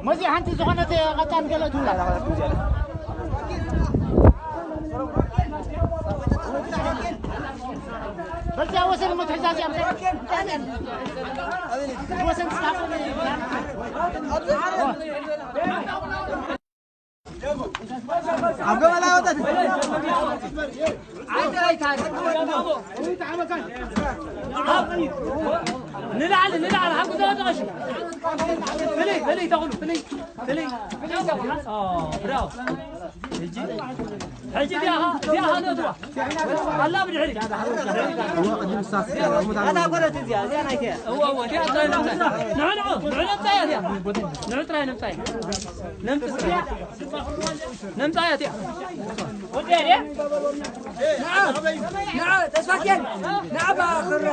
መዚ ሓንቲ ዝኾነት ቀጣን ገለ ትብላ። በልቲ ኣብ ወሰን እሞ ትሕዛ እዚኣ። ወሰን ትስታፍ። ኣብ ገመላ ወጣት። ንላዕሊ፣ ንላዕሊ፣ ሓጉ ዘወደቐሽ። ፍልይ፣ ፍልይ፣ ተኽሉ፣ ፍልይ፣ ፍልይ። ኦ፣ ብራቮ። ሕጂ፣ ሕጂ እዚኣ፣ እዚኣ ሃነትዋ። ኣላ ብድሕሪ። ኣታ ጎረት እዚኣ፣ እዚኣ ናይከ። እወ፣ እወ፣ እዚኣ ጥራይ ንምታይ። ንዑ፣ ንዑ፣ ንዑ ንምታይ እያ እዚኣ። ንዑ ጥራይ ንምታይ። ንምታይ። ንምጻያ እቲኣ። ወዲ ኣደ። ንዓ፣ ንዓ፣ ተስፋኪኤል፣ ንዓ፣ ባኽራ።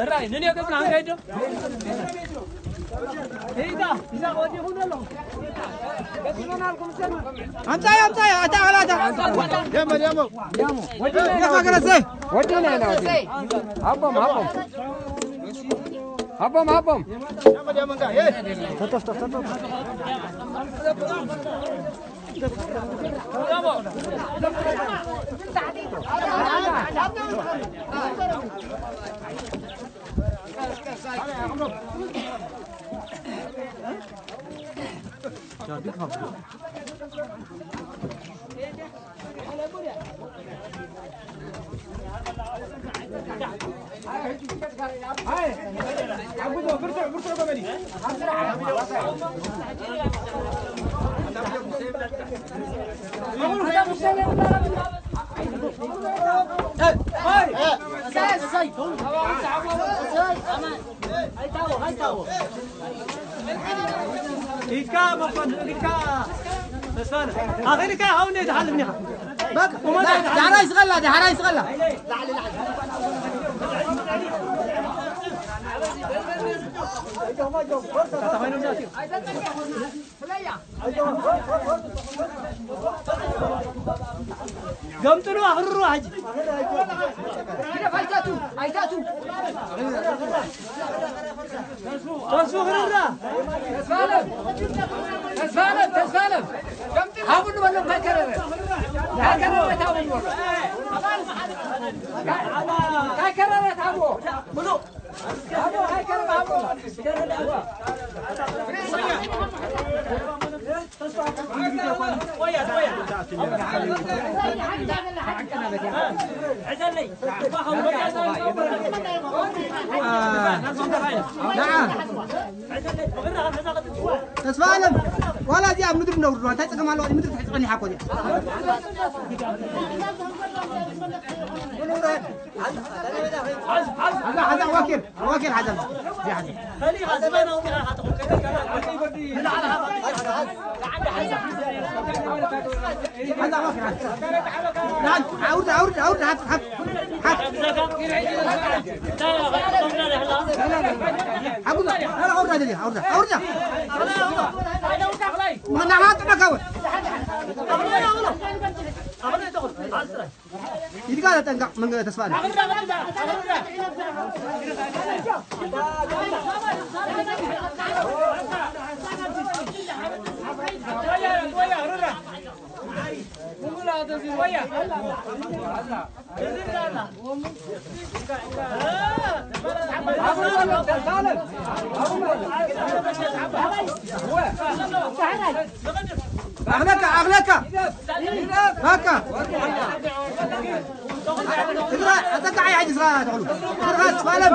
እራይ፣ ነን ያገብና አንጋይዶ። ሄይታ፣ ይዛ ወዲኹም ኣለኹም። ኣምጻዮ፣ ኣምጻዮ፣ ኣታ፣ ኣታ፣ ኣታ። ደሞ፣ ደሞ። ደሞ፣ ገረሰ። ወዲና ኢና፣ ወዲና። ሃቦም፣ ሃቦም። ሃቦም፣ ሃቦም። ኢድካ መኮንን፣ ኢድካ ተስፋነ። ኣኺልካ ሃው እንዴ ትሓልፍ ኒኻ? በቃ፣ ቁመና ዳሕራይ ስቐላ፣ ዳሕራይ ስቐላ። ገምጥሉ፣ ኣኽርሩ፣ ሕጂ። ግደፍ፣ ኣይታቱ፣ ኣይታቱ። ተስፉ፣ ክርራ። ተስፋለም፣ ተስፋለም፣ ተስፋለም። ሃቡሉ በሎም፣ ካይከረረ። ካይከረረ፣ ሃቡሉ በሎ። ካይከረረ፣ ሃቡዎ። ብሉ። ተስፋ ኣለም ዋላ እዚኣ ምድሪ ነውርድዋ እንታይ ፀገም ኣለዋ? ምድሪ ትሕቲ ፀኒሓ እኮ እዚኣ። ሓዛ ሓዛ ዋኪል ዋኪል ሓዛ እዚኣ ሓዛ ሓዛ ዋኪል ሓዛ። ኣውርድ ኣውርድ ኣውርድ ሓፍ ሓፍ ሓፍ ሓጉዛ ኣውርዳ ደሊ ኣውርዳ ኣውርዳ። ይድጋ ተጠንቀቅ መንገ ተስፋ ኣኽለካ ኣኽለካ በቃ እግራ ኣጠቃዓይ ሕጂ ስራ ተኽሉ እግራ ስፋለም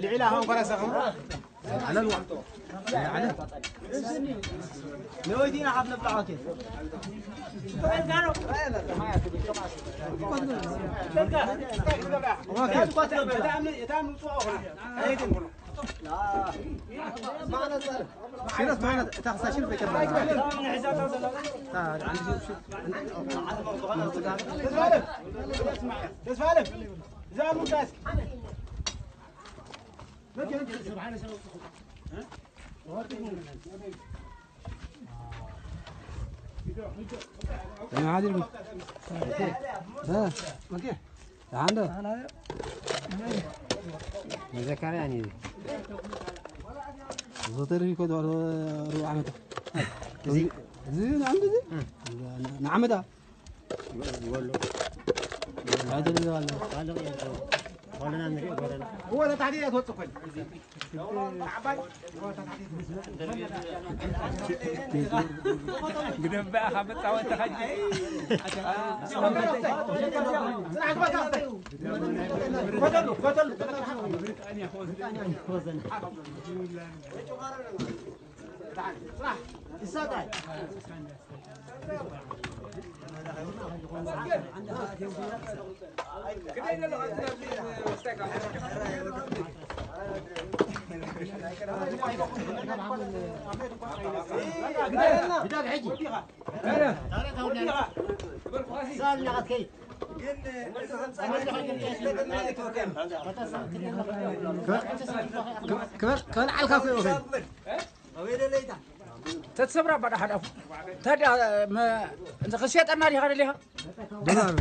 ልዕሊ ኣኻን ኮራሰኻ። ንወይቲና ካብ ነብላዖት ሽረት ማለት እታ ክሳሽን ቤተ ተስፋለም እዛ ሙዳስ عادل ها اوكي عندك مذكر يعني زوتر في كود ولا روح عمته زين عندي زين نعمده هو لا تحديد اتوقع ግደፍ በኣኻ መጻወቲ ኸጂ ክበልዓልካ ኮ ተትሰብራ ባዳ ሓዳፉ ታዲያ ክሸጠና ዲኻ ደሊኻ ዶላር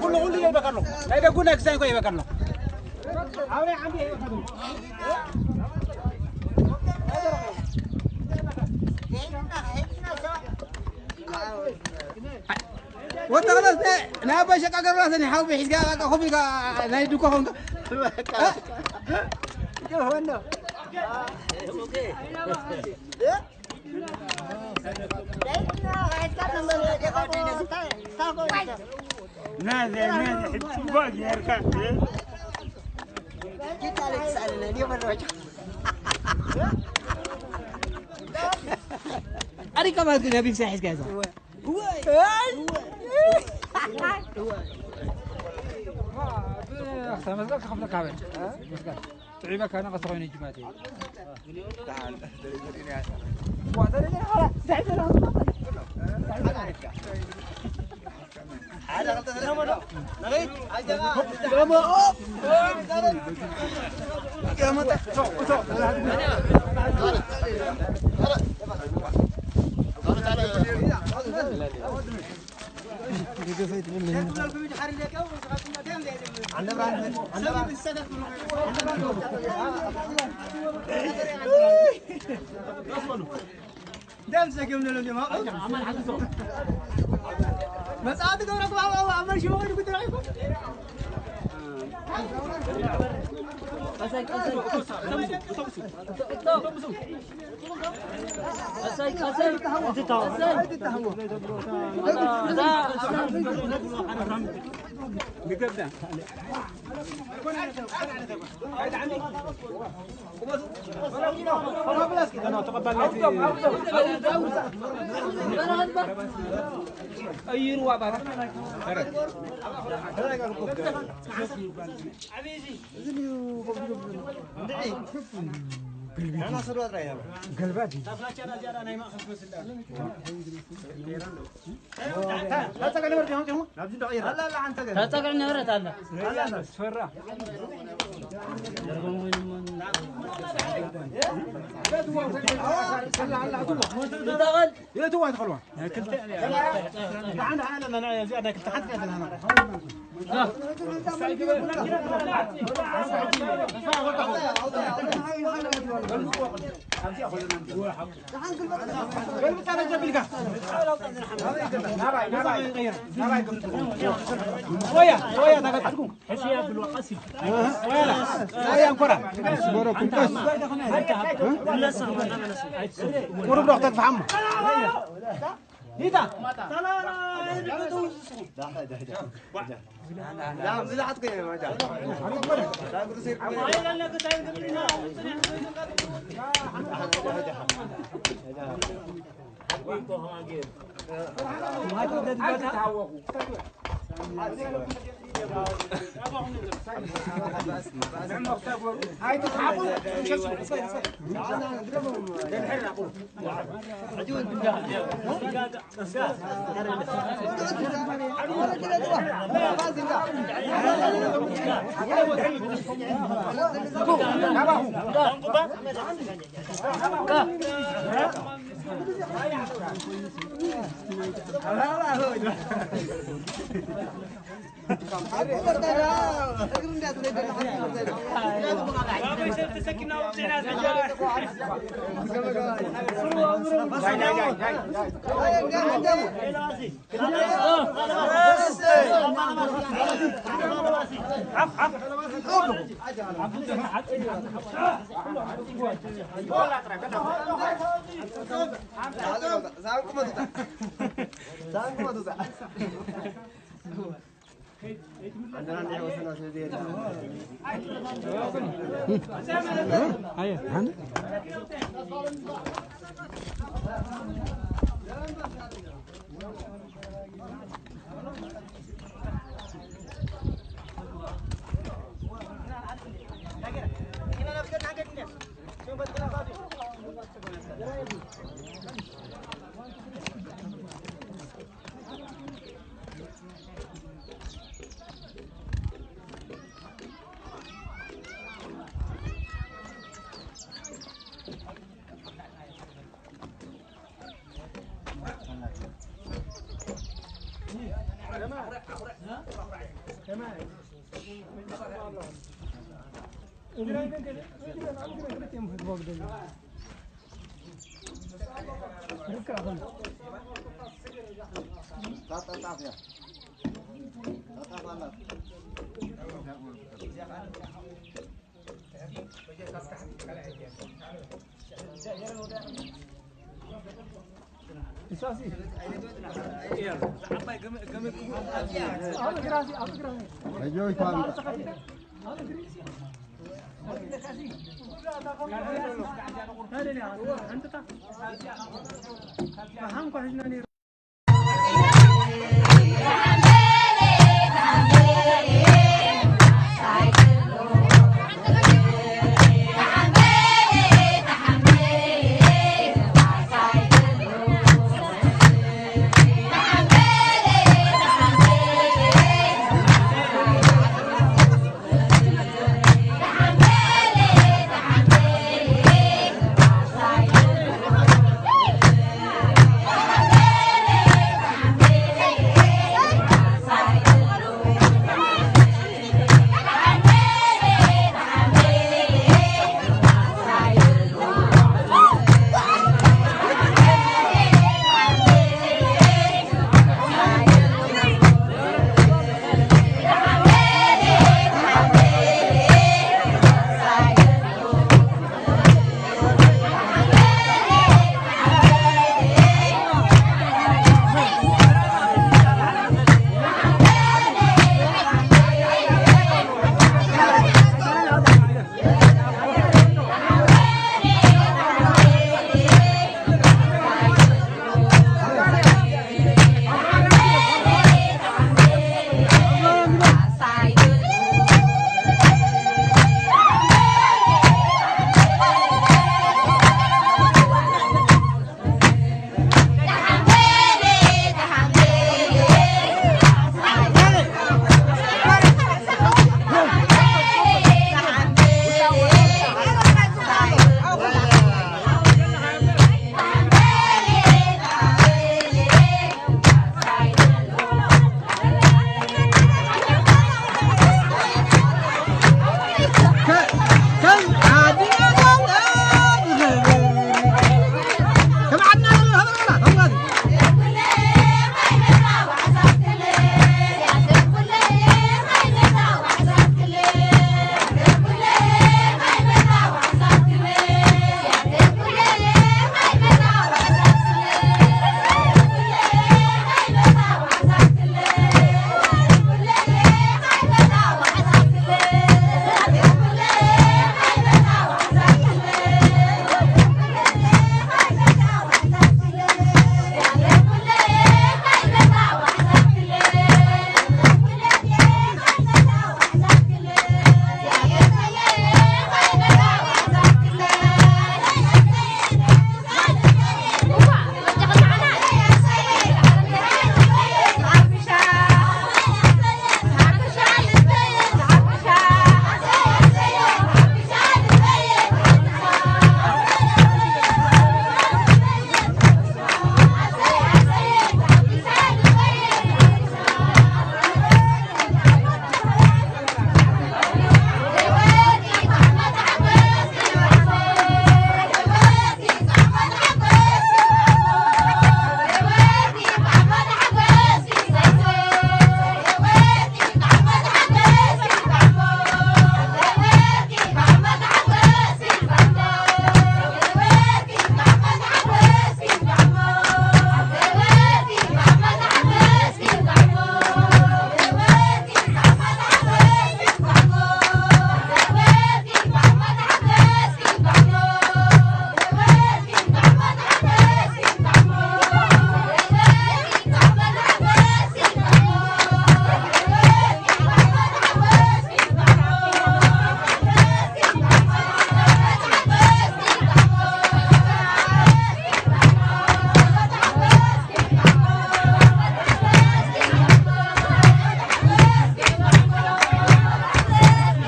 ኩሉ ኩሉ ይበቃ ኣሎ። ናይ ደጉ ናይ ክሳይ እኮ ይበቃ ኣሎ። ወተቕለስ ናይ ኣባይ ሸቃ ገርባሰኒ ሓዊ ሒዝካ በቃ ኮፍ ኢልካ ናይ ድኳ ኾንካ። ኣሪካ ማለት ግን ኣቢብሳ ሒዝካ እዛ። ተመስገን ክኸፍለካ በል። መስገን። ጥዒበካ ነቐስ ኮይኑ ጅማቴ። መጽሓፍ ገብረ ክባብ ኣብ ኣመር ሽወዱ ክትረኺቡ ታጸግዕ ንብረት ኣላ። የእትዋ ትኸልዋ። ቁሩብ ዶ ክተግፍሓሞ? ሓንኳ ሒዝና ነይሩ።